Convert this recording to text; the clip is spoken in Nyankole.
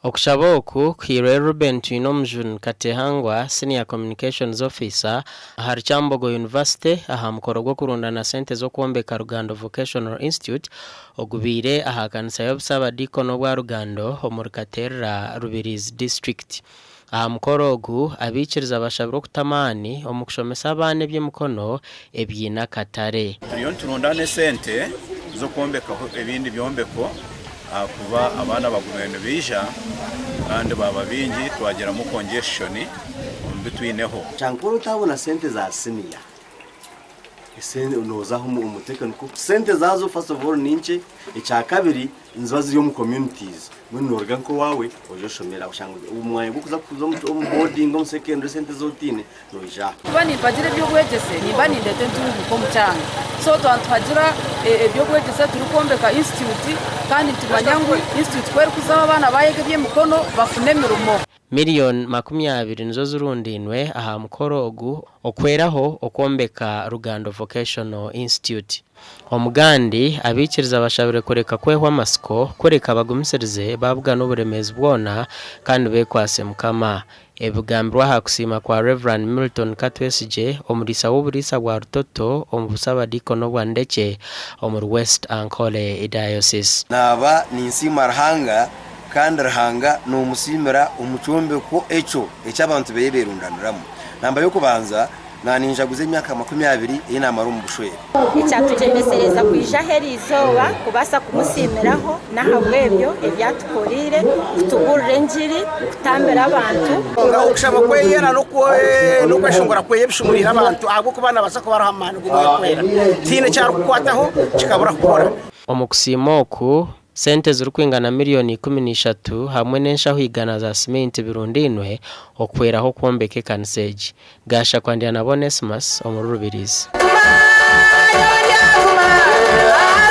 Okushaba oku kuhairwe Reuben Twinomujuni Katehangwa, Senior Communications Officer ahari Kyambogo University aha mukoro gw'okurundana sente z'okwombeka Rugando Vocational Institute ogubaire aha kanisa y'obusabadiikoni obwa Rugando omuri Katerera, Rubirizi District. Aha mukoro ogu, abaikiriza bashabirwe okuta amaani omu kushomesa abaana eby'emikono ebiine akatare. Turiyo niturundaana esente z'okwombekaho ebindi byombeko ahakuba abaana bagumire nibaija kandi baaba baingi twagiramu congestion omu bi twineho. Kyankore otabona sente za siniya esente noza omu technical sente zazo first of all ninkye ekyakabiri niziba ziri omu communities mbwenu noruga nk'owaawe oije oshomere aho oshanga omwanya gw'okuza kuza omu boarding omu secondary esente ezi otaine noija aha. Kuba nimpagira eby'obwegyese nimba nindeeta entunguuka omu kyanga so twaba nituhagira eby'obwegyese turikwombeka institute kandi nitumanya ngu institute ku erikuzaho abaana bayega eby'emikono bafune emirimo. Miriyoni 20 nizo zirundainwe aha mukoro ogu okweraho okwombeka Rugando Vocational Institute. Omugandi, abaikiriza bashabirwe kureka kwehwa amatsiko kureka bagumisirize babugane oburemeezi bwona kandi bekwatse Mukama. Ebi bigambirwe aha kusiima kwa Rev. Milton Katwesigye, omuriisa w'oburiisa bwa Rutoto omu busabadiikoni obwa Ndekye omuri West Ankole Diocese. Naaba ninsiima Ruhanga, kandi Ruhanga nomusiimira omu kyombeko ekyo eki abantu beye berundaniramu. Namba y'okubanza, naninjaguza emyaka 20 ei namara omu bushwere. Ekyatugyemesereza kwija aha eri izooba kubaasa kumusiimiraho n'ahabw'ebyo ebi atukoreire, kutugurira engiri, kutambira abantu. Okushaba kweye n'okweshongora kweye bishumuriire abantu ahabw'okuba nabaasa kuba ariho amaani g'Omwoyo Orikwera. Tihaine eki arikukwataho kikabura kukora. Omu kusiima oku, Sente zirikwingana miriyoni 13 hamwe n'enshaho igana za siminti birundainwe okuhweraho okwombeka ekanisa egi. Gashakwa Ndyanabo Onesmus omuri Rubirizi.